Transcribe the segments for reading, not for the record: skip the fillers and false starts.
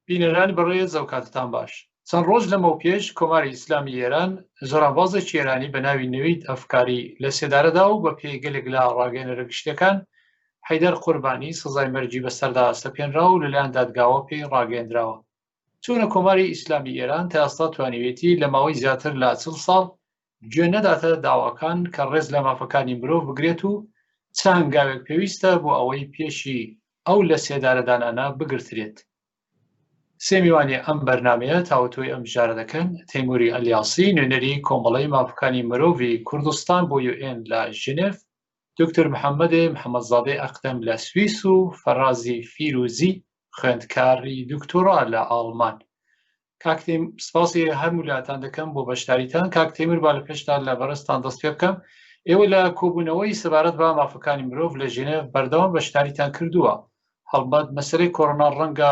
بینەرانی بەڕێز ئەوکاتتان باش. چەند ڕۆژ لەمەو پێش کۆماری ئیسلامی ئێران زۆرانبازێکی ئێرانی بە ناوی نەوید ئەفکاری لە سێدارەدا و بە پێی گەلێک لە ڕاگەیەنەرە گشتیەکان حەیدەر قوربانی سزای مەرگی بەسەردا سەپێنرا و لەلایەن دادگاوە پێی ڕاگەیەندراوە. چۆنە کۆماری ئیسلامی ئێران تا ئێستا توانیوێتی لە ماوەی زیاتر لە 40 ساڵ گوێ نەداتە داواکان کە ڕێز لە مافەکانی مرۆڤ بگرێت و چ هەنگاوێک پێویستە بۆ ئەوەی پێشی ئەو لە سێدارەدانانە بگرترێت. سێ میوانی ئەم بەرنامەیە تاوتوێی ئەم مژارە دەکەن، تەیموری ئەلیاسی نوێنەری کۆمەڵەی مافەکانی مرۆڤی کوردستان بۆ یوئێن لە ژنێف، دکتۆر محەممەدێ محەممەدزادەی ئەقدەم لە سویس و فەرازی فیروزی خوێندکاری دکتۆرا لە ئاڵمان. کاک تەیم سپاسی هەموو لاتان دەکەم بۆ بەشداریتان. کاک تەیمور با لە پێشتان لە بەڕێزتان دەست پێ بکەم. ئێوە لە کۆبوونەوەی سەبارەت بە مافەکانی مرۆڤ لە ژنێڤ بەردەوام بەشداریتان کردووە. هەڵبەت مەسەلەی کۆرۆنا ڕەنگە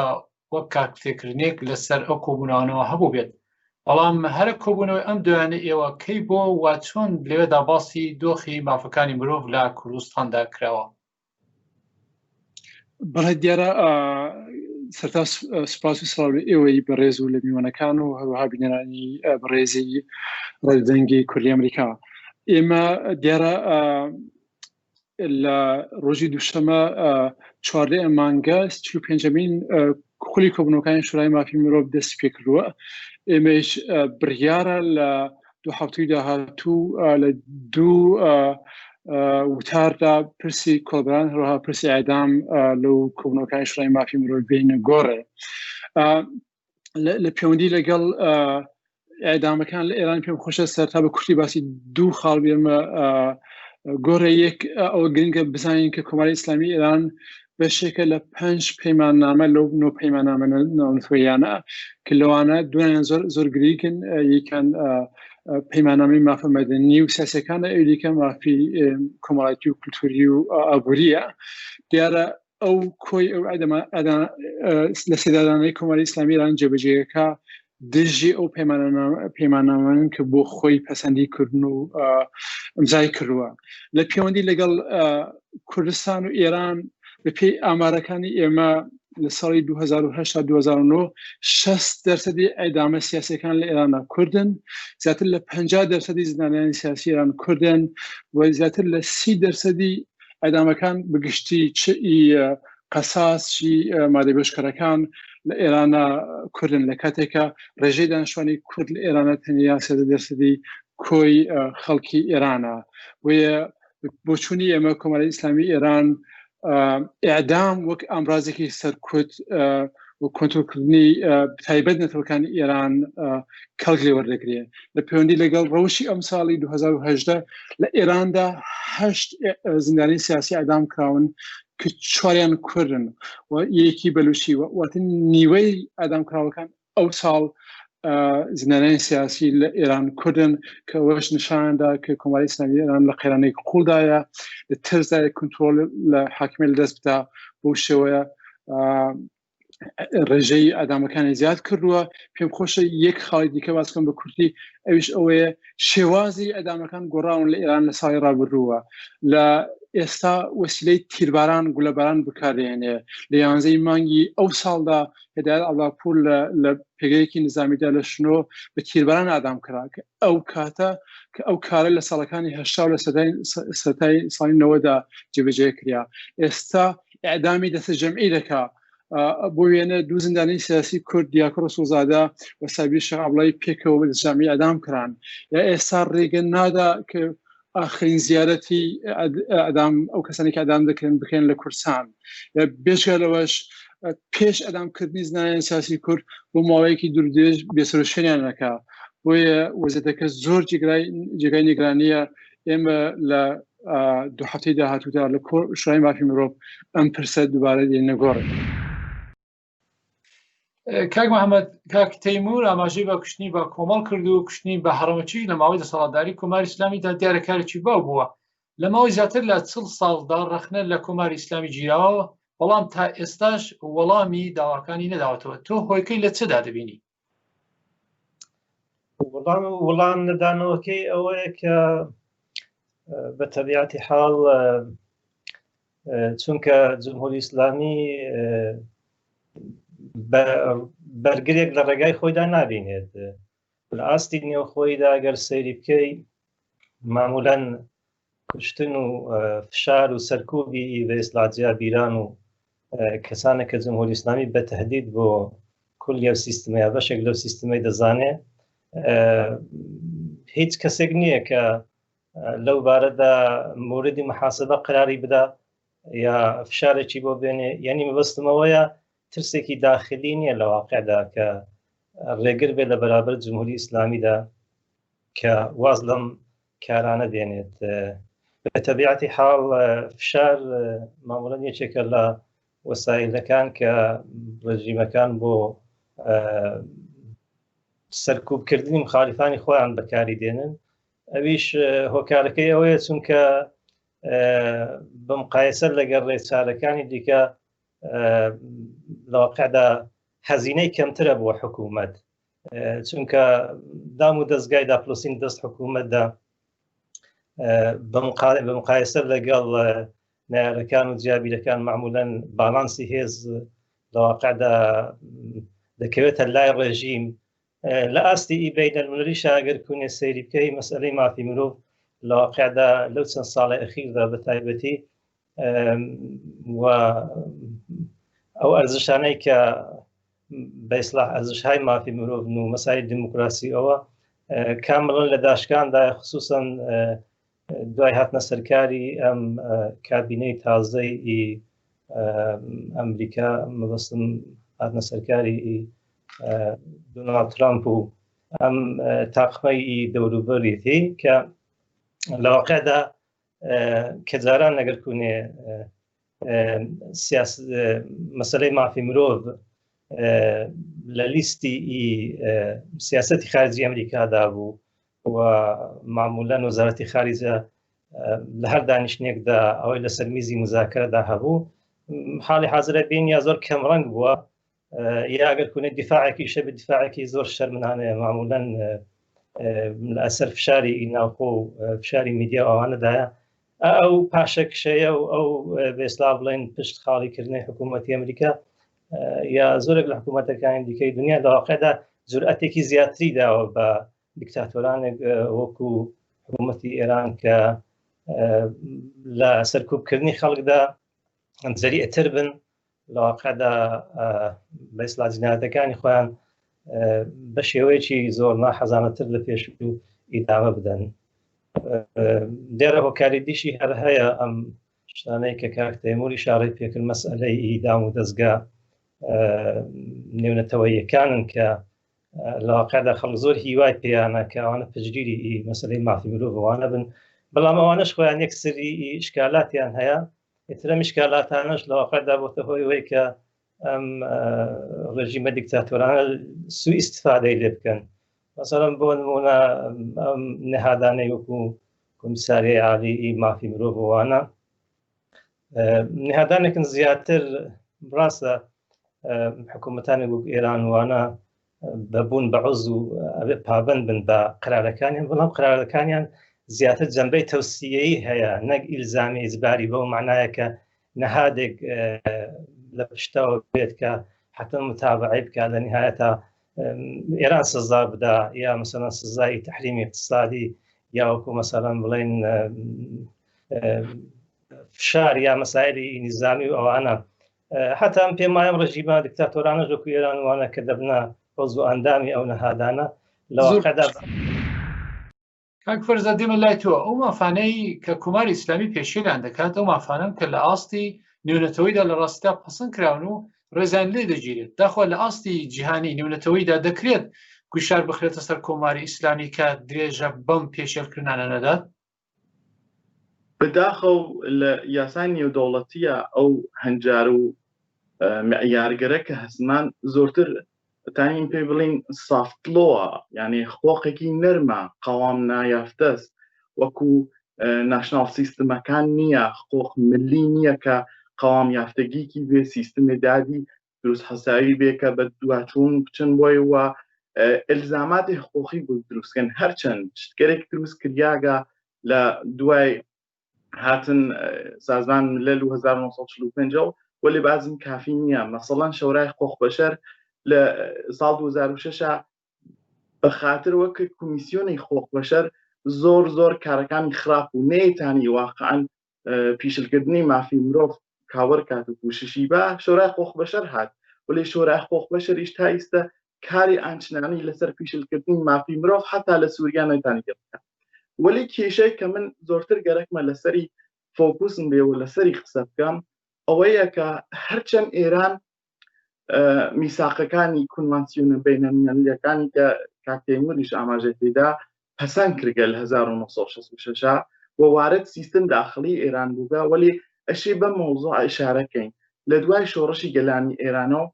وەک کارتێکردنێک لەسەر ئەو کۆبوونەوانەوە هەبوو بێت، بەڵام هەرە کۆبوونەوەی ئەم دوایانە ئێوە کەی بۆ و چۆن لەوێدا باسی دۆخی مافەکانی مرۆڤ لە کوردستاندا کراوە؟ بەڵێ دیارە سەرتا سوپاس و سڵاو لە ئێوەی بەڕێز و لە میوانەکان و هەروەها بینەرانی بەڕێزی ڕێدەنگی کوردی ئەمریکا ئێمە دیارە لە ڕۆژی دووشەمە چواردە ئەم مانگە پێنجەمین خولی کۆبنەوەکانی شورای مافی مرۆڤ دەستی پێکردووە ئێمەش بڕیارە لە دوو هەفتەی داهاتوو لە دوو وتاردا پرسی کۆبران هەروەها پرسی ئەدام لەو کۆبنەوەکانی شورای مافی مرۆڤ بینە گۆڕێ لە پەیوەندی لەگەڵ ئەدامەکان لە ئێران پێم خۆشە سەرتا بە کورتی باسی دوو خاڵ بێمە گۆڕێ یەک ئەوە گرنگە بزانین کە کۆماری ئیسلامی ئێران بەشێکە لە پنج پەیماننامە لەو نۆ پەیماننامە ناونەتەوەیانە کە لەوانە دویان زۆر زۆر گریکن یەکان پەیماننامەی مافە مەدەنی و سیاسەکانە ئەوی دیکە مافی کۆمەڵایەتی و کولتوری و ئابووریە دیارە ئەو کۆی ئەو لە سێدارانەی کۆماری ئیسلامی ئێران جێبەجێەکە دژی ئەو پەیماننامەن کە بۆ خۆی پەسەندی کردن و ئەمزای کردووە لە پەیوەندی لەگەڵ کوردستان و ئێران بەپێی ئامارەکانی ئێمە لە ساڵی 2010 2009 6 دەرسەدی ئەدامە سیاسەکان لە ئێرانە کوردن زیاتر لە 50 دەرسەدی زیندانیانی سیاسی ئێران کوردن و زیاتر لە 30 دەرسەدی ئەدامەکان بگشتی چ قەساس چی مادەی بەشکەرەکان لە ئێرانە کوردن لە کاتێکە ڕێژەی دانیشتوانی کورد لە ئێرانە تەنیا سێ دەرسەدی کۆی خەڵکی ئێرانە بۆیە بۆچوونی ئێمە کۆماری ئیسلامی ئێران ئەعدام وەک ئامرازێکی سەرکوت و کۆنترۆلکردنی تایبەت نەتەوەکانی ئێران کەڵک لێ وەردەگرێ لە پەیوەندی لەگەڵ ڕەوشی ئەم ساڵی 2018 لە ئێراندا هەشت زیندانی سیاسی ئەدام کراون کە چواریان کوردن و یەکی بەلوچی واتە نیوەی ئەدام کراوەکان ئەو ساڵ زیندانیانی سیاسی لە ئێران کوردن کە ئەوەش نیشاندا کە کۆماری ئیسلامی ئێران لە قەیرانێک قوڵدایە لە ترسدایە کنترۆل لە حاکمیت لەدەست بدا بەو شێوەیە ڕێژەی ئادامەکانی زیاد کردووە پێم خۆشە یەک خاڵی دیکە باس بکەم بە کورتی ئەویش ئەوەیە شێوازی ئەدامەکان گۆڕاون لە ئێران لە ساڵی ڕابردووە لە ئێستا وەسیلەی تیرباران گولەباران بکارێنێ لە یانزەی مانگی ئەو ساڵدا هدایەت عەبدوڵاپوور لە پێگەیەکی نزامیدا لە شنۆ بە تیرباران ئادام کرا کە ئەو کاتە کە ئەو کارە لە ساڵەکانی هەشتا و لە سەتای ساڵی نەوەدا جێبەجێ کرا ئێستا ئەدامی دەستە جەمعی دەکا بۆ وێنە دوو زیندانی سیاسی کورد دیاکۆ ڕەسوڵزادە و سابیر شێخ عەبدوڵای پێکەوە بە دەستجامی ئەدام کران یا ئێستا ڕێگە نادا کە ئاخرین زیارەتی ئەدام ئەو کەسانی کە ئەدام دەکرێن بکەن لە کوردستان بێژگە لەوەش پێش ئەدامکردنی زنایان سیاسی کورد بۆ ماوەیەکی دوورودرێژ بێسەروشوێنیان نەکا بۆیە وەزیەتەکە زۆر جێگای نیگرانیە ئێمە لە دوو هەفتەی داهاتوودا لە شورای مافی مرۆڤ ئەم پرسە دووبارە دێنە گۆڕێ. کاک محەممەد کاک تەیمور ئاماژەی بە کوشتنی بە کۆمەڵ کرد و کوشتنی بە هەڕەمەکی لە ماوەی دەسەڵاتداری کۆماری ئیسلامیدا دیارە کارێکی باو بووە لە ماوەی زیاتر لە چڵ ساڵدا ڕەخنە لە کۆماری ئیسلامی گیراوە بەڵام تا ئێستاش وەڵامی داواکانی نەداوەتەوە تۆ هۆیکەی لە چدا دەبینی؟ وەڵام وەڵام نەدانەوەکەی ئەوەیە کە بە تەبیعەتی حاڵ چونکە جمهوری ئیسلامی بەرگرێک لە ڕێگای خۆیدا نابینێت. لە ئاستی نێوخۆیدا گەر سەیری بکەی مامولەن کوشتن و فشار و سەرکوبی بە ئیسلاح جیابیران و کەسانە کە جمهوری ئیسلامی بە تهدید بۆ کولی ئەو سیستمە یا بەشێک لەو سیستمەی دەزانێ هیچ کەسێک نییە کە لەو بارەدا موردی محاسبە قراری بدا یا فشارێکی بۆ بێنێ. یعنی مەبەستمەوەیە ترسێکی داخلی نییە لە واقعدا کە ڕێگر بێت لە بەرابەر جمهوری ئیسلامیدا کە واز لەم کارانە دێنێت. بە تەبیعەتی حاڵ فشار مامۆلەن یەکێکە لە وەسایلەکان کە ڕژیمەکان بۆ سەرکوبکردنی مخالفانی خۆیان بەکاری دێنن. ئەویش هۆکارەکەی ئەوەیە چونکە بمقایسە لەگەڵ ڕێچارەکانی دیکە لە واقعدا هەزینەی کەمترە بۆ حکوومەت، چونکە دام و دەستگای داپلۆسین دەست حکوومەتدا بە مقایسە لەگەڵ نارەکان و جیابیرەکان معمولەن باڵانسی هێز لە واقعدا دەکەوێتە لای ڕێژیم. لە ئاستی ئی بینەلملەلیشا ئەگەر کونێ سەیری بکەی مەسئلەی مافی مرۆڤ لە واقعدا لەو چەند ساڵی ئەخیردا بە تایبەتی و ئەو ئەرزشانەی کە بە ئیسلاح ئەرزشهای مافی مرۆڤن و مەسای دیموکراسی ئەوە کامڵن لە داشکاندا، خصوصا دوای هاتنە سەرکاری ئەم کابینەی تازەی ئەمریکا، مەبەستم هاتنە سەرکاری دۆناڵد ترامپ و ئەم تاقمەی دەوروبەریتی کە لە واقعدا کە جاران لەگەر کونێ مەسلەی مافی مرۆڤ لە لیستی سیاستی خارجی ئەمریکادا بوو و معمولەن وەزارەتی خارجە لە هەر دانیشتێکدا ئەوەی لەسەر میزی مزاکرەدا هەبوو، حاڵی حاضرە بین یا زۆر کەم ڕەنگ بووە، یا ئەگەر کونێ دیفاعێکی شە بە دیفاعێکی زۆر شەرمنانەیە، معمولەن لە ئەسەر فشاری ناوخۆ و فشاری میدیا ئەوانەدایە. ئەو پاشەکشەیە و ئەو بێسلا بڵێن پشت خاڵیکردنی حکوومەتی ئەمریکا یا زۆرێک لە حکوومەتەکانی دیکەی دنیا لە واقعدا جورئەتێکی زیاتری داوە بە دیکتاتۆرانێک وەکو حکوومەتی ئێران کە لە سەرکوبکردنی خەڵکدا جەریئتر بن، لە واقعدا بە ئیسلا جینایەتەکانی خۆیان بە شێوەیەکی زۆر ناحەزانەتر لە پێشوو ئیدامە بدەن. دیارە هۆکاری دیشی هەر هەیە، ئەم شتانەی کە کاک تەیموری شارەی پێکرد مەسئلەی ئیدام و دەستگا نێونەتەوەیەکانن کە لە واقعدا خەڵک زۆر هیوای پێیانە کە ئەوانە پشتگیری مەسلەی مافی مرۆڤەوانە بن، بەڵام ئەوانەش خۆیان یەک سری ئشکالاتیان هەیە. ئیترەم ئشکالاتانەش لە واقعدا بۆتە هۆی ئەوەی کە ئەم ڕژیمە دیکتاتۆرانە سوء ئیستفادەی لێ بکەن. مەسەڵەن بۆ نمونە ئەم نهادانەی وەکو کۆمیساریای عالی مافی مرۆڤەوانە نهادانێکن زیاتر ڕاستە حکوومەتانی وەک ئێران وانە بەبوون بە عوز و ئەبێ پابند بن بە قرارەکانیان، بەڵام قرارەکانیان زیاتر جەنبەی تەوسیەیی هەیە نەک ئیلزامی ئیجباری، بەو معنایە کە نەهادێک لە پشتەوە بێت کە حتمما متابعەی بکات لە نهایەتا ئێران سزا بدا یا مثلا سزای تحریمی اقتصادی یا وەکو مثلا بڵێن فشار یا مەسایلی نیزامی و ئەوانە. حتا ئەم پێم وایە ڕژیمە دیکتاتۆرانە وەکو ئێران وانە کە دەبنە عضو ئەندامی ئەو نەهادانە لە واقعدا. کاک فەرزاد دێمە لای تۆ، ئەو مافانەی کە کۆماری ئیسلامی پێشێلیان دەکات ئەو مافانەن کە لە ئاستی نێونەتەوەیدا لە ڕاستیدا پەسەند کراون و ڕێزیان لێ دەگیرێت، داخوا لە ئاستی جیهانی نێونەتەوەیدا دەکرێت گوشار بخرێتە سەر کۆماری ئیسلامی کە درێژە بەم پێشێلکردنانە نەدات؟ بەداخەو لە یاسای نێودەوڵەتیە ئەو هەنجار و معیارگەرە کە هەستمان زۆرتر تاین پێ بڵین سافتلۆە، یعنی خۆقێکی نەرمە، قەوام نایافتەس، وەکو ناشناڵ سیستمەکان نییە، خۆق ملی نییە کە قەوام یافتەگیکی بێ، سیستمی دادی دروست حساوی بێ کە بە دواچوون بچن بۆی و ئلزاماتی حقوقی بۆ دروستکەن. هەرچەند شتگەرێک دروست کریاگە لە دوای هاتن سازمان ملل 1945 وەلی بازم کافی نییە. مەسەڵەن شەورای حقوق بەشەر لە ساڵ 2006 بە خاتر وەک کۆمیسیۆنی حقوق بەشەر زۆر زۆر کارەکانی خراپ و نەیتانی واقعا پیشلکردنی مافی مرۆڤ کاوەر کات و کوششی بە شۆرای حقوق بەشەر هات ولی شۆرای حقوق بەشەریش تا ئیستا کاری ئانچنانی لەسەر پیشلکردنی مافی مرۆڤ حتا لە سووریا نەتانی بکات ولی کێشەی کە من زۆرتر گەرەکمە لەسەری فۆکوسم بێ و لەسەری قسە بکەم ئەوەیە کە هەرچەند ئێران میساقەکانی کونوانسیونە بینەمیەکانی کە کاک تەیموریش ئاماژەی پێدا پەسەند کردگە لە 1966 و وارد سیستم داخلی ئێران بووگە وەلی ئەشی بە مەوزوع ئشارە کەین لە دوای شۆڕشی گەلانی ئێرانەوە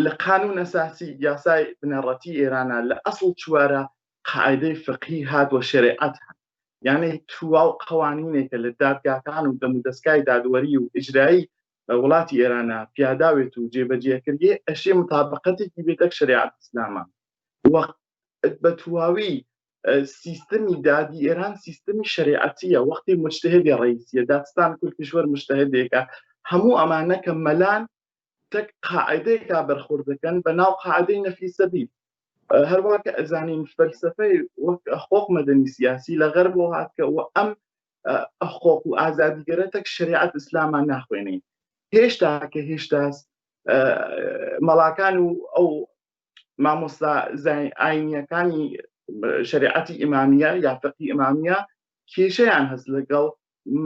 لە قانون ئەساسی یاسای بنەڕەتی ئێرانە لە ئەسڵ چوارە قاعدەی فقهی هات و شەریعەت هات یعنی تواو قوانینێکە لە دادگاکان و دەمودەستگای دادوەری و ئیجرایی وڵاتی ئێرانە پیاداوێت و جێبەجێکردێ ئەشێ متابقەتێکی بێتەک شەریعەت ئیسلامە و بە تواوی سیستمی دادی ئێران سیستمی شریعەتیە وەختی مجتهدی ڕئیسیە دادستان کل کشوەر مجتهدێکە هەموو ئەمانە کە مەلان تەک قاعدەیەکا بەرخورد دەکەن بە ناو قاعدەی نەفی سەبیل هەروە کە ئەزانین فەلسفەی وەک حقوق مەدەنی سیاسی لە غەربەوە هاتکە و ئەم حقوق و ئازادیگەرە تەک شریعەت ئیسلامان ناخوێنین هێشتا کە هێشتاس مەڵاکان و ئەو مامۆستا ئاینیەکانی شریعەتی ئیمامیە یا فقی ئیمامیە کێشەیان هەست لەگەڵ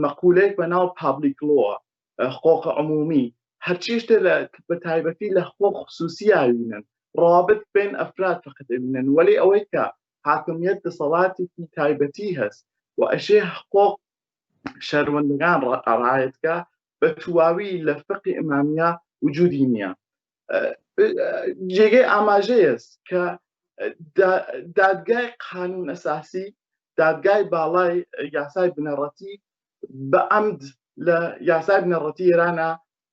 مەقولەیەک بە ناو پابلیک لۆ حقوق عمومی هەرچی شتێ لە بە تایبەتی لە حقوق خصوصی ئاوینن ڕابط بین ئەفراد فقط ئەوینن وەلی ئەوەی کە حاکمیت دەسەڵاتێکی تایبەتی هەست و ئەشێ حقوق شەروەندەکان ڕایەتکە بە تواوی لە فقی ئیمامیە وجودی نییە جێگەی ئاماژەیەس کە دادگای قانون ئەساسی دادگای باڵای یاسای بنەڕەتی بە ئەمد لە یاسای بنەڕەتی ئێرانە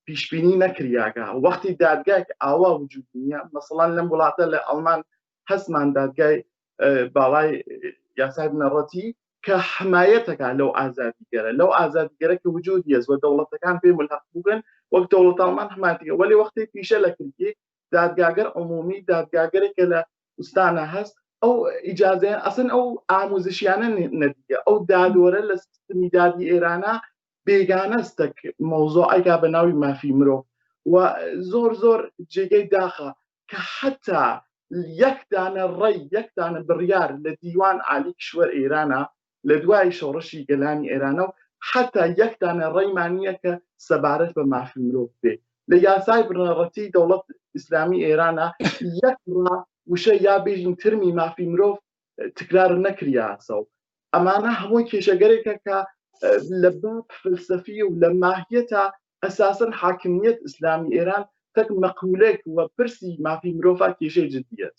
پیشبینی نەکریاگە وەختی دادگایك ئاوا وجود نییە مەسەڵان لەم وڵاتە لە ئەڵمان هەستمان دادگای باڵای یاسای بنەڕەتی کە حمایەتەکە لەو ئازادیگەرە لەو ئازادیگەرە کە وجودیە وە دەوڵەتەکان پێ ملحق بوون وەک دەوڵەت ئەڵمان حمایەتەکە وەلی وەختی پیشە لە کرکی دادگاگەر عمومی دادگاگەرێکە لە ئوستانە هەست ئەو ئیجازەیان ئەسن ئەو ئاموزشیانە نەدیگە ئەو دادوەرە لە سیستمی دادی ئێرانە بێگانەستە مەوزوعێکا بە ناوی مافی مرۆڤ و زۆر زۆر جێگەی داخە کە حتا یەک دانە ڕێی یەک دانە بڕیار لە دیوان عالی کشوەر ئێرانە لە دوای شۆڕشی گەلانی ئێرانە و حتا یەک دانە ڕێیمان نییە کە سەبارەت بە مافی مرۆڤ بێ لە یاسای بنەڕەتی دەوڵەت ئیسلامی ئێرانە یەک ڕا وشە یا بێژین ترمی مافی مرۆڤ تکرار نەکریاسەوە ئەمانە هەمووی کێشەگەرێکە کە لە باب فلسفی و لە ماهیەتە ئەساسەن حاکمیەت ئیسلامی ئێران تەک مەقولێک و پرسی مافی مرۆڤا کێشەی جدیە.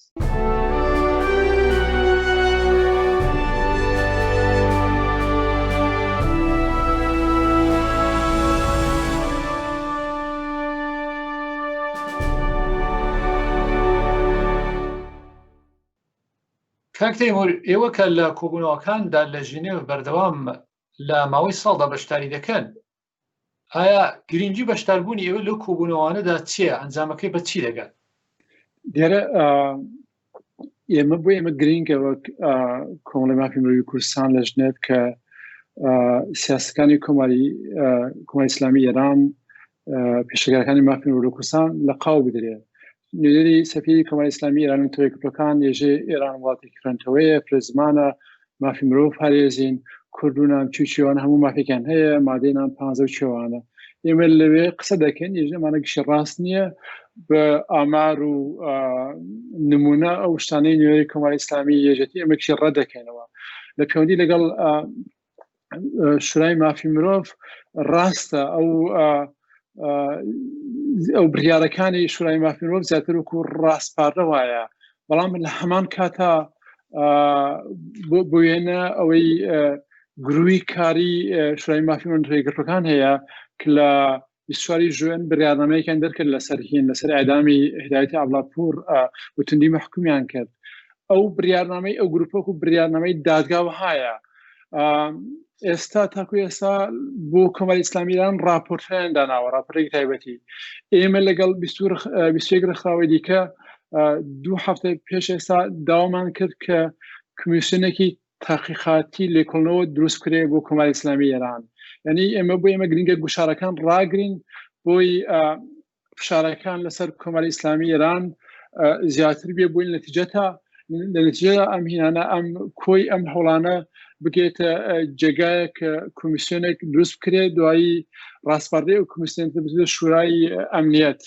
کاک تەیمور ئێوە کە لە کۆبوونەوەکاندا لە ژنێڤ بەردەوام لە ماوەی ساڵدا بەشداری دەکەن ئایا گرنگی بەشداربوونی ئێوە لەو کۆبوونەوانەدا چییە ئەنجامەکەی بە چی دەگات دیارە ئێمە بۆ ئێمە گرنگە وەک کۆمەڵی مافی مرۆڤی کوردستان لە ژنێڤ کە سیاسەکانی کۆماری کۆماری ئیسلامی ئێران پێشەکارەکانی مافی مرۆڤ لە کوردستان لە قاو بدرێ نوێنەری سەفیری کۆماری ئیسلامی ئێران و تۆیەکردەکان یێژێ ئێران وڵاتێکی فرەنتەوەیە فرەزمانە مافی مرۆڤ پارێزین کورد و نامچی و چیوانە هەموو مافێکیان هەیە مادەی نام پانزە و چێوانە ئێمە لەوێ قسە دەکەین یێژ ئەمانە گشتی ڕاست نییە بە ئامار و نمونە ئەو شتانەی نوێنەری کۆماری ئیسلامی یێژێتی ئێمە گشتی ڕەت دەکەینەوە لە پەیوەندی لەگەڵ شورای مافی مرۆڤ ڕاستە ئەو ئەو بڕیارەکانی شورای مافی مرۆڤ زیاتر وەکو ڕاستپاردە وایە بەڵام لە هەمان کاتا بۆ وێنە ئەوەی گروی کاری شورای مافی مرۆڤ یەکگرتووەکان هەیە کە لە 24 ژوئن بڕیارنامەیەکیان دەرکرد لەسەر هین لەسەر ئەدامی هدایەتی عەبدوڵاپوور و توندی مەحکومیان کرد ئەو بڕیارنامەی ئەو گروپەک و بڕیارنامەی دادگا وەهایە. ئێستا تاکو ئێستا بۆ کۆماری ئیسلامیان راپۆرتیان داناوە راپۆرتێکی تایبەتی ئێمە لەگەڵ 21 ڕێکخراوەی دیکە دوو هەفتە پێش ئێستا داوامان کرد کە کمیسیۆنێکی تاقیقاتی لێکۆڵنەوە دروست بکرێ بۆ کۆماری ئیسلامی ئێران یعنی ئێمە بۆ ئێمە گرنگە گوشارەکان ڕاگرین بۆی فشارەکان لەسەر کۆماری ئیسلامی ئێران زیاتر بێ بووین نەتیجە تا لە نەتیجەدا ئەم هینانە ئەم کۆی ئەم هەوڵانە بگێتە جێگایە کە کۆمیسیۆنێک دروست بکرێت دوایی ڕاسپاردەی ئەو کۆمیسیۆن بچێتە شورای ئەمنیەت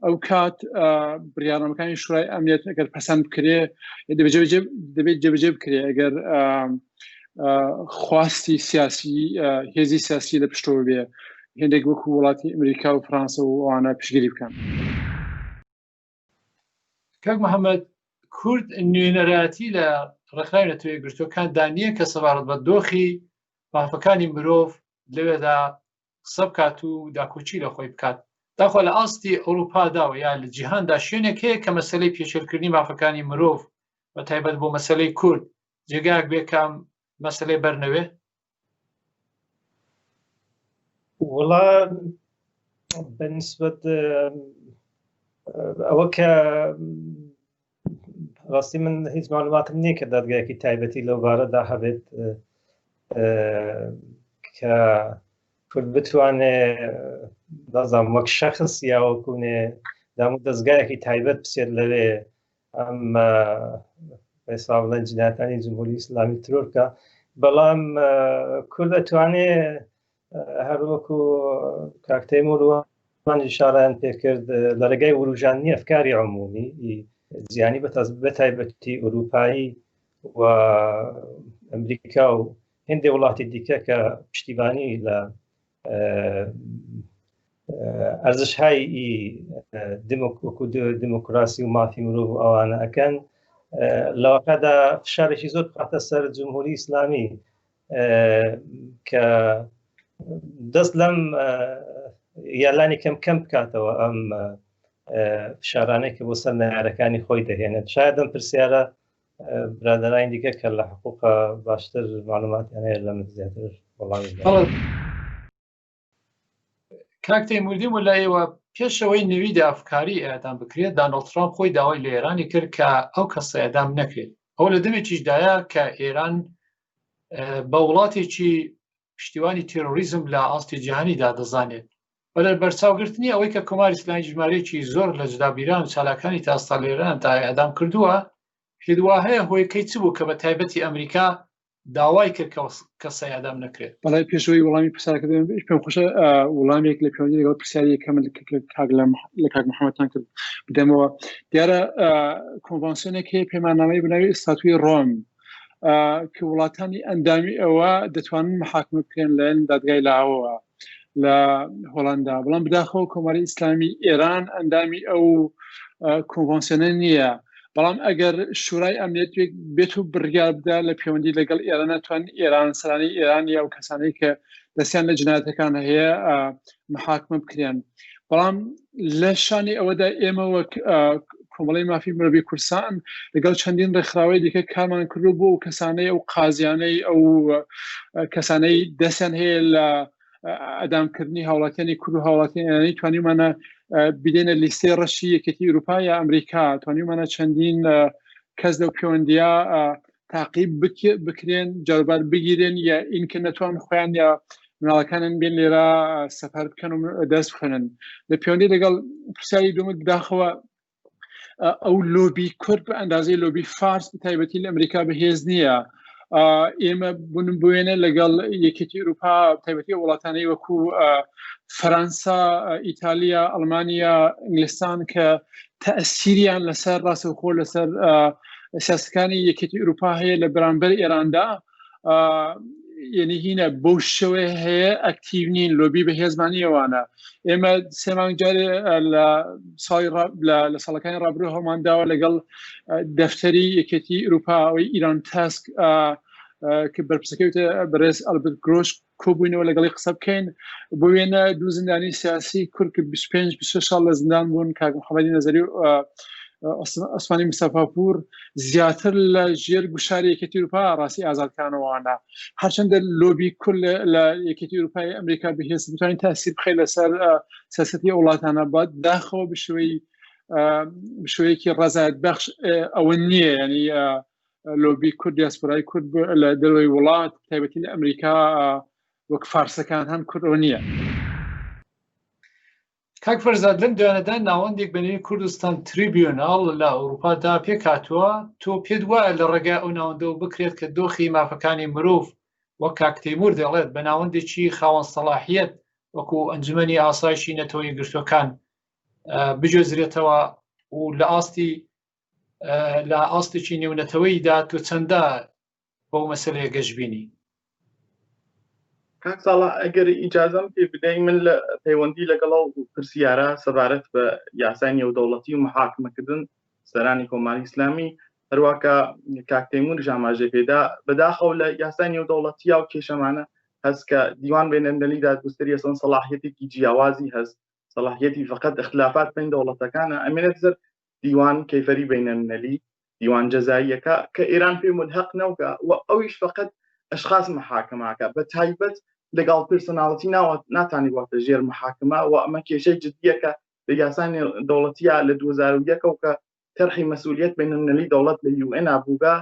ئەو کات بڕیارنامەکانی شورای ئەمنیەت ئەگەر پەسەند بکرێ دەبێت جێبەجێ بکرێ ئەگەر خواستی سیاسی هێزی سیاسی لە پشتەوە بێ هێندێک وەکو وڵاتی ئەمریکا و فرانسە و ئەوانە پشگیری بکەن. کاک محەممەد کورد نوێنەرایەتی لە ڕێکخراوی نەتەوە یەکگرتووەکاندا نییە کە سەبارەت بە دۆخی مافەکانی مرۆڤ لەوێدا قسە بکات و داکۆکی لە خۆی بکات داخوا لە ئاستی ئەوروپادا و یا لە جیهاندا شوێنێک هەیە کە مەسلەی پێشێلکردنی مافەکانی مرۆڤ بە تایبەت بۆ مەسلەی کورد جێگایەک بێ کام مەسلەی بەرنەوێ؟ وڵا بەنسبەت ئەوە کە ڕاستی من هیچ معلوماتم نییە کە دادگایەکی تایبەتی لەو بارەدا هەبێت کە کورد بتوانێ دەزانام وەک شەخص یا وەکوونێ دام و دەستگایەکی تایبەت بچێت لەوێ ئەم ئێستا بڵێن جنایەتانی جمهوری ئیسلامی ترۆر بکە بەڵام کورد ئەتوانێ هەروەکو کاک تەیمور وان ئیشارەیان پێکرد لە ڕێگای وروژاندنی ئەفکاری عمومی جیهانی بە تایبەتی ئەوروپایی و ئەمریکا و هەندێک وڵاتی دیکە کە پشتیبانی لە ئەرزش های وەکو دموکراسی و مافی مرۆڤ و ئەوانە ئەکەن لەوەکەدا فشارێکی زۆر بخاتە سەر جمهوری ئیسلامی کە دەست لەم یالانی کەم کەم بکاتەوە ئەم فشارانەی کە بۆ سەر نەیارەکانی خۆی دەهێنێت شاید ئەم پرسیارە برادەرانی دیکە کە لە حقوقە باشتر معلوماتیان هەیە لە من زیاتر وەڵامی بدەن. کاک تەیمور دیم لە ئێوە پێشەوەی نەوید ئەفکاری ئێعدام بکرێت دانۆڵد ترامپ خۆی داوای لە ئێرانی کرد کە ئەو کەسە ئێعدام نەکرێت ئەو لە دەمێکیشدایە کە ئێران بە وڵاتێکی پشتیوانی تێرۆریزم لە ئاستی جیهانیدا دەزانێت بە لە بەرچاوگرتنی ئەوەی کە کۆماری ئیسلامی ژمارەیەکی زۆر لە جدابیران و چالاکانی تا ئێستا لە ئێران تا ئێعدام کردووە پێت وا هەیە هۆیەکەی چ بوو کە بە تایبەتی ئەمریکا داوای کرد کە ئێعدام نەکرێت؟ بەڵێ پێشەوەی وەڵامی پرسیارەکە بدەم پێم خۆشە وەڵامێک لە پەیوەندی لەگەڵ پرسیاری یەکەم کاک لە کاک محەممەدتان کرد بدەمەوە. دیارە کۆنڤانسیۆنێک هەیە پەیماننامەی بەناوی ئیستاتوی ڕۆم کە وڵاتانی ئەندامی ئەوە دەتوانن محاکمە بکرێن لایەن دادگای لاوەوە لە هۆڵندا بەڵام بداخەوە کۆماری ئیسلامی ئێران ئەندامی ئەو کۆنڤانسیۆنە نییە بەڵام ئەگەر شورای ئەمنیەت بێت و بڕیار بدا لە پەیوەندی لەگەڵ ئێران ناتوان ئێران سەرانی ئێران یا و کەسانی کە دەستیان لە جنایەتەکان هەیە محاکمە بکرێن بەڵام لە شانی ئەوەدا ئێمە وەک کۆمەڵی مافی مرۆڤی کوردستان لەگەڵ چەندین ڕێکخراوەی دیکە کارمان کردو بۆ و کەسانەی ئەو قازیانەی ئەو کەسانەی دەستیان هەیە لە ئەدامکردنی هاوڵاتیانی کورد و هاوڵاتیانی ئێرانی توانیمانە بدێنە لیستەی ڕەشی یەکێتی ئەوروپا یا ئەمریکا توانیمانە چەندین کەس لەو پەیوەندیە تاقیب بکرێن جاروبار بگیرێن یا ئینکە نەتوان خۆیان یا مناڵەکانن بێن لێرە سەفەر بکەن و دەست بخوێنن لە پەیوەندی لەگەڵ پرسیاری دومت بداخەوە ئەو لۆبی کورد بە ئەندازەی لۆبی فارس بە تایبەتی لە ئەمریکا بەهێز نییە ئێمە بوونم بوێنە لەگەڵ یەکێتی ئەوروپا تایبەتی وڵاتانەی وەکو فەرەنسا ئیتالیا ئەڵمانیا ئینگلستان کە تەسیریان لەسەر ڕاستەوخۆ لەسەر سیاسەکانی یەکێتی ئەوروپا هەیە لە بەرامبەر ئێراندا یعنی هینە بەو شێوەیە هەیە ئەکتیو نین لۆبی بە هێزمانی ئەوانە ئێمە سێ مانگ جارێ لە ساڵی لە ساڵەکانی ڕابروو هەڵمان داوە لەگەڵ دەفتەری یەکێتی ئەوروپا ئەوەی ئیران تاسک کە بەرپرسەکەوتە بەڕێز ئەلبرت گرۆش کۆبووینەوە لەگەڵی قسە بکەین بۆ وێنە دوو زیندانی سیاسی کورد کە 25 26 ساڵ لە زیندان بوون کاک محەممەدی نەزەری و. عوسمانی مستەفاپور زیاتر لە ژێر گوشاری یەکێتی ئەوروپا ڕاستی ئازادکانەوەوانە هەرچەندە لۆبی کورد لە یەکێتی ئەوروپای ئەمریکا بەهێز بتوانین تاسیر بخەی لەسەر سیاسەتی وڵاتانە بە داخەوە بشوەی بشوەیەکی ڕزایەت بەخش ئەوە نییە ینی لۆبی کورد دیاسپۆرای کورد لە دەرەوەی وڵات تایبەتی لە ئەمریکا وەک فارسەکان هەن کورد ئەوە نییە. کاک فەرزاد لەم دوانەدا ناوەندێک بە نێوی کوردستان تریبیوناڵ لە ئەوروپادا پێکهاتووە، تۆ پێت وایە لە ڕێگای ئەو ناوەندەوە بکرێت کە دۆخی مافەکانی مرۆڤ وەک کاک تەیمور دەڵێت بە ناوەندێکی خاوەن سەڵاحیەت وەکو ئەنجومەنی ئاسایشی نەتەوە یەکگرتووەکان بگوێزرێتەوە و لە ئاستی لە ئاستێکی نێونەتەوەیدا تۆ چەندە بەو مەسەلەیە گەشببینی؟ کاک ساڵح ئەگەر ئیجازەم پێ بدەی من لە پەیوەندی لەگەڵ ئەو پرسیارە سەبارەت بە یاسای نێودەوڵەتی و محاکمەکردن سەرانی کۆماری ئیسلامی هەرواکە کاک تەیموریش ئاماژەی پێدا بەداخەوە لە یاسای نێودەوڵەتییا و کێشەمانە هەست کە دیوان بینەندەلی دادگوستری ئەسڵەن سەڵاحیەتێکی جیاوازی هەست سەڵاحیەتی فقط اختلافات بین دەوڵەتەکانە ئەمێنێت سەر دیوان کەیفەری بینەلملەلی دیوان جەزاییەکە کە ئێران پێ ملحق نەوکە و ئەویش فقط ئەشخاص محاکماکە بە تایبەت لەگەڵ پرسۆناڵەتی ناوە ناتانی واتە ژێر محاکمە و ئەمە کێشەی جدیەکە لە یاسای دەوڵەتیە لە 2001 و کە تەرحی مەسئولیت بینەلملەلی دەوڵەت لە یو ئێن بووگە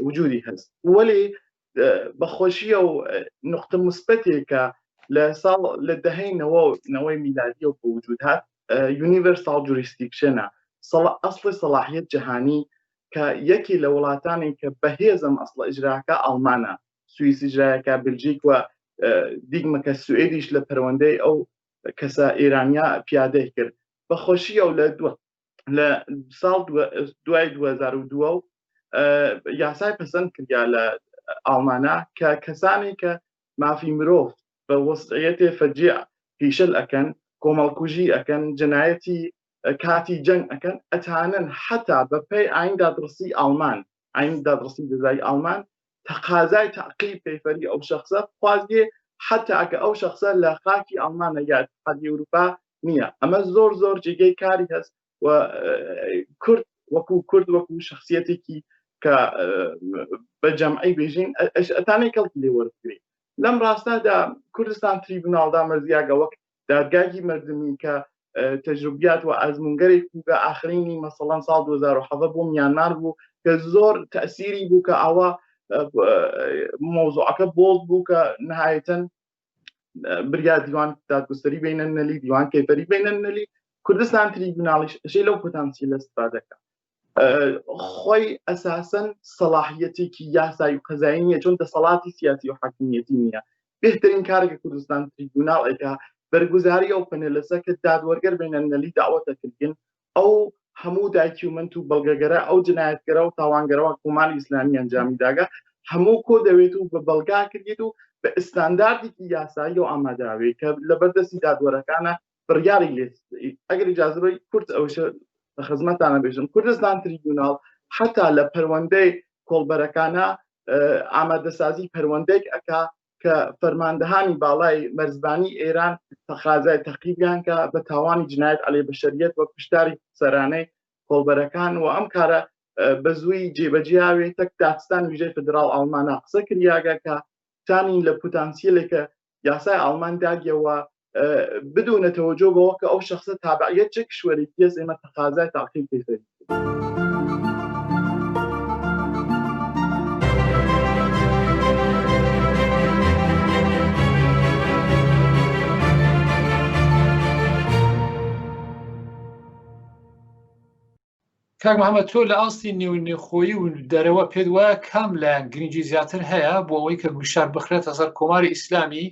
وجودی هەست وەلی بەخۆشیە و نقطە مثبتێکە لە ساڵ لە دەهەی نەوە نەوەی میلادیە و بە وجود هات یونیڤرساڵ جوریسدیکشنە ئەسڵی سەڵاحیەت جەهانی کە یەکی لە وڵاتانی کە بەهێزم ئەسڵ ئیجراکە ئەڵمانە سوئیس ئیجرایەکە بلجیک و دیگمەکە سوئدیش لە پەروەندەی ئەو کەسە ئێرانیا پیادەی کرد بەخۆشیەوە لە لە ساڵ دوای 2002 یاسای پەسەند کریا لە ئاڵمانە کە کەسانی کە مافی مرۆڤ بە وەسعەتێ فەجیع پیشل ئەکەن کۆمەڵکوژی ئەکەن جەنایەتی کاتی جەنگ ئەکەن ئەتانن حتا بە پێی ئاین دادڕسی ئاڵمان ئاین دادڕسی جزای ئاڵمان تەقازای تەعقیب کەیفەری ئەو شخصە خوازیێ حتا ئەگە ئەو شخصە لە خاکی ئەڵمانە یا اتحادی ئەوروپا نییە ئەمە زۆر زۆر جێگەی کاری هەست و کورد وەکو کورد وەکو شخصیەتێکی کە بە جەمعی بێژین ئەتانەی کەڵکی لێ وەربگری لەم ڕاستادا کوردستان تریبوناڵدا مەزیاگە وەک دادگاگی مردمی کە تەجروبیات و ئەزمونگەرێک بوو کە ئاخرینی مەسەڵەن ساڵ 2017 بۆ میانمار بوو کە زۆر تەسیری بوو کە ئاوا مۆزوعەکە بۆڵد بوو کە نهایەتەن بریا دیوان دادگوستری بینەن نەلی دیوان کەیفەری بینەن نەلی کوردستان تریبوناڵیش ژێ لەو پتانسیلە استفادەکە خۆی ئەساسەن سەڵاحیەتێکی یاسایی و قەزایی نییە چون دەسەڵاتی سیاسی و حاکمیەتی نییە بهترین کارێک کوردستان تریبوناڵ ئەیکا بەرگوزاری ئەو پەنێلەسە کە دادوەرگەر بینەلملەلی داوەتە کردن ئەو هەموو داکیومنت و بەڵگەگەرە ئەو جنایەتگەرە و تاوانگەرەوە کۆماری ئیسلامی ئەنجامی داگە هەموو کۆ دەوێت و بە بەڵگا کردێت و بە ئستانداردێکی یاسایی و ئاماداوێت کە لەبەردەستی دادوەرەکانە بڕیاری لێ ئەگەر ئیجازە بەی کورت ئەوشە لە خزمەتانە بێژم کوردستان تریبوناڵ حتا لە پەروەندەی کۆڵبەرەکانە ئامادەسازی پەروەندەیەک ئەکا کە فەرماندەهانی باڵای مەرزبانی ئێران تەقازای تەقیبیان کە بە تاوانی جنایەت عەلەی بەشەریەت وە کوشتاری سەرانەی کۆڵبەرەکان و ئەم کارە بە زووی جێبەجیاوێ تەک دادستان ویژەی فدراڵ ئاڵمانە قسە کریاگە کە تانی لە پوتانسیلێکە یاسای ئاڵمان داگیەوە بدون تەوەجۆ بەوە کە ئەو شخصە تابعیت چ کشوەرێکیەس ئێمە تەقازای تاقیب کەیفەری کاک محەممەد تۆ لە ئاستی نێونێخۆیی و دەرەوە پێت وایە کام لایەن گرنگی زیاتر هەیە بۆ ئەوەی کە گوشار بخرێتە سەر کۆماری ئیسلامی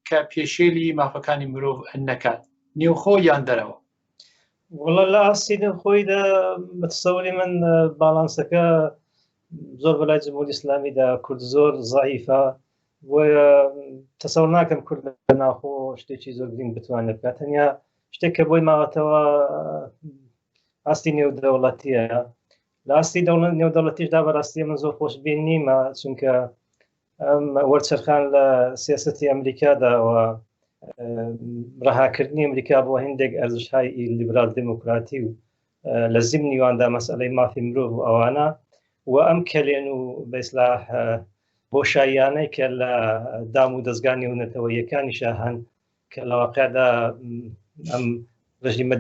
کە پێشێلی مافەکانی مرۆڤ نەکات نێوخۆ یان دەرەوە؟ وڵە لە ئاستی نێوخۆیدا بە تەسەوری من باڵانسەکە زۆر بەلای جمهوری ئیسلامیدا کورد زۆر زەعیفە بۆیە تەسەور ناکەم کورد لە ناوخۆ شتێکی زۆر گرنگ بتوانێت بکات تەنیا شتێک کە بۆی ماوەتەوە ئاستی نێودەوڵەتیە لە ئاستی دەوڵەت نێودەوڵەتیشدا بەڕاستی من زۆر خۆشبین نیمە چونکە ئەم وەرچەرخان لە سیاستی ئەمریکادا و ڕەهاکردنی ئەمریکا بۆ هندێک ئەرزشهای لیبرال دموکراتی و لە زیمنی واندا مەسئلەی مافی مرۆڤ و ئەوانە و ئەم کەلێن و بەسلاح بۆشاییانەی کە لە دام و دەستگا نێونەتەوەیەکانیشا هەن کە لە واقعدا ئەم ڕژیمە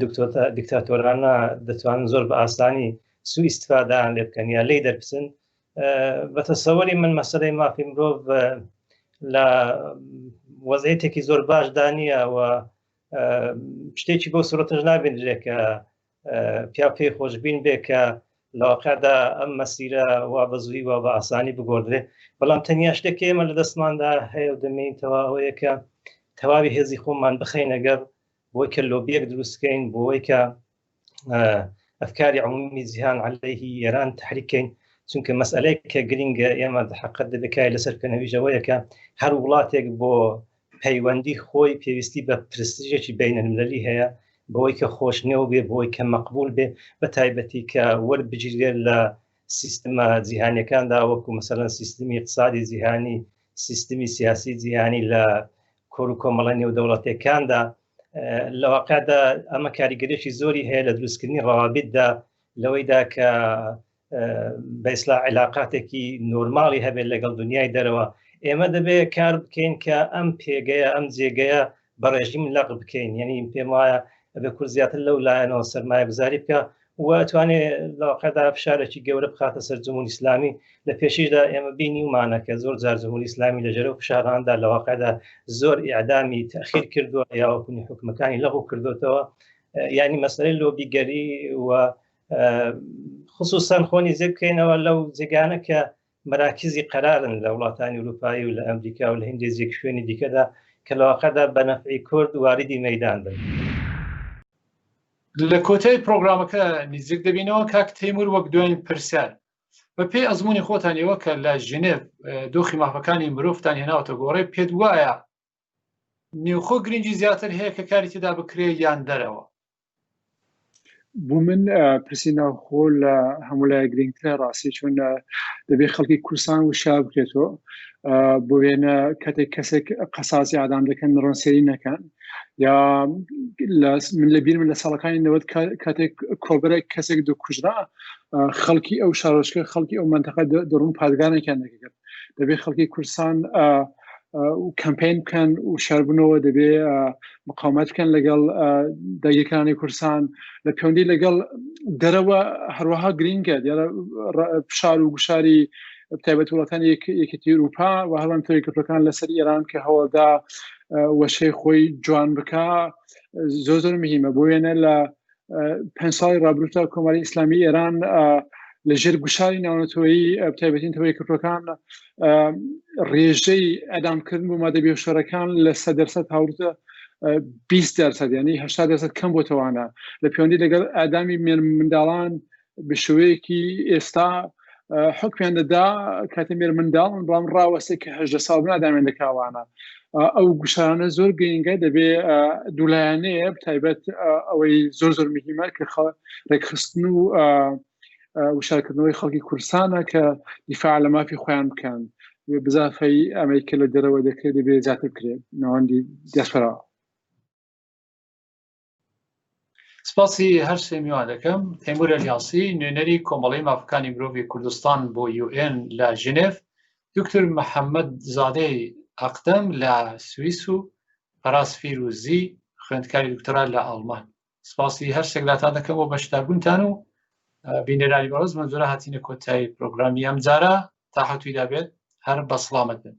دیکتاتۆرانە دەتوانن زۆر بە ئاسانی سوء ئیستفادەیان لێ بکەن یا لێی دەربچن بە تەسەوەری من مەسەلەی مافی مرۆڤ لە وەزعیتێکی زۆر باشدا نییە و شتێکی بۆ سرۆتەش نابێنرێت کە پیا پێی خۆشببین بێ کە لە واقعدا ئەم مەسیرە وا بە زووی وا بە ئاسانی بگۆڕدرێ بەڵام تەنیا شتێک ئێمە لە دەستماندا هەیە و دەمێنیتەوە ئەوەیە کە تەواوی هێزی خۆمان بخەینە گەڕ بۆی کە لۆبیەک دروستکەین بۆی کە ئەفکاری عمومی جیهان عەلەیهی ئێران تحریککەین چونکە مەسئلەیەک کە گرنگە ئێمە حقت دەبێت لەسەر کەنەویژەوەیە کە هەر وڵاتێک بۆ پەیوەندی خۆی پێویستی بە پرستیژێکی بینەلملەلی هەیە بەوەی کە خۆشنێو بێ بۆی کە مەقبول بێ بە تایبەتی کە وەربگیرێت لە سیستمە جیهانیەکاندا وەکو مەسەلەن سیستمی اقتصادی جیهانی سیستمی سیاسی جیهانی لە کۆر و کۆمەڵە نێودەوڵەتەکاندا لە واقعدا ئەمە کاریگەرێکی زۆری هەیە لە دروستکردنی ڕەوابیتدا لەوەیدا کە بە ئیسلا علااقاتێکی نۆرماڵی هەبێت لەگەڵ دنیای دەرەوە ئێمە دەبێت کار بکەین کە ئەم پێگەیە ئەم جێگەیە بە ڕێژیم لەق بکەین یعنی پێم وایە ئەبێ کورد زیاتر لەو لایەنەوە سەرمایە گوزاری بکە و توانێ لەواقعدا فشارێکی گەورە بخاتە سەر جمهوری ئیسلامی لە پێشیشدا ئێمە بینیومانە کە زۆر جار جمهوری ئیسلامی لە ژێرەو فشاراندا لە واقعدا زۆر ئیعدامی تەخیر کردووە یاوەکوونی حکومەکانی لەغو کردوتەوە یعنی مەسەلەی لۆبیگەری و خصوصا خۆ نزیک بکەینەوە لەو جێگانە کە مەراکزی قەرارن لە وڵاتانی ئوروپایی و لە ئەمریکا و لە هەندێک جێک شوێنی دیکەدا کە لە واقعدا بە نەفعی کورد واردی مەدان بن. لە کۆتای پرۆگرامەکە نزیک دەبینەوە کاک تەیمور وەک دوایین پرسیار بە پێی ئەزمموی خۆتان ئێوە کە لە ژنێڤ دۆخی مافەکانی مرۆڤتان هێناوەتە گۆڕێ پێت وایە نێوخۆ گرنگی زیاتر هەیە کە کاری تێدا بکرێ یان دەرەوە؟ بۆ من پرسی ناوخۆ لە هەموو لای گرنگترە ڕاستی چون دەبێ خەڵکی کوردستان وشار بکرێتەوە بۆ وێنە کاتێک کەسێک قەساسی ئادام دەکەن نڕۆن سێری نەکەن یا من لە بیرم لە ساڵەکانی نەوەت کاتێک کۆبرێک کەسێک دەکوژرا خەڵکی ئەو شارۆچکە خەڵکی ئەو منتەقە دەڕوون پادگانێکیان دەکرد دەبێ خەڵکی کوردستان کەمپین بکەن و شاربوونەوە دەبێ مقاومەت بکەن لەگەڵ داگیرکانی کوردستان لە پەیوەندی لەگەڵ دەرەوە هەروەها گرینگە دیارە فشار و گوشاری تایبەت وڵاتانی یەکێتی ئەوروپا و هەروان تۆیکردەکان لەسەر ئێران کە هەوڵدا وەشەی خۆی جوان بکە زۆر زۆر مهمە بۆ وێنە لە پێ ساڵی ڕابرووتا کۆماری ئیسلامی ئێران لە ژێر گوشاری ناونەتەوەیی تایبەتی نەتەوەی کردەکان ڕێژەی ئەدامکردن بۆ مادە بێشۆرەکان لە سە دەرسەد هاورتە 20 دەرسەد ینی 80 دەرسەد کەم بۆتەوانە لە پەیوەندی لەگەڵ ئادامی منداڵان بە شێوەیەکی ئێستا حکمیان دەدا کاتێ مێر منداڵن بەڵام ڕاوەستێ کە هەژدە ساڵ بن ئادامیان دەکاوانە ئەو گوشارانە زۆر گرنگە دەبێ دوولایەنەیە تایبەت ئەوەی زۆر زۆر مهمە کە ڕێکخستن و وشارکردنەوەی خەڵکی کوردستانە کە دیفاع لە مافی خۆیان بکەن بزافەی ئەمەی کە لە دەرەوە دەکرێت دەبێ زیاتر بکرێت ناوەندی دیاسپۆرا. سپاسی هەر سێ میوان دەکەم تەیمور ئەلیاسی نوێنەری کۆمەڵەی مافەکانی مرۆڤی کوردستان بۆ یوئێن لە ژنێف دکتور محەممەد زادەی ئەقدەم لە سوئیس و فەراز فیروزی خوێندکاری دکتۆرا لە ئەڵمان سپاسی هەر سێک لاتان دەکەم بۆ بەشداربوونتان و بینەرانی بەڕێز مەنزورە هاتینە کۆتایی پرۆگرامی ئەمجارە تا حەوتویدا بێت هەر بە سڵامەت بن.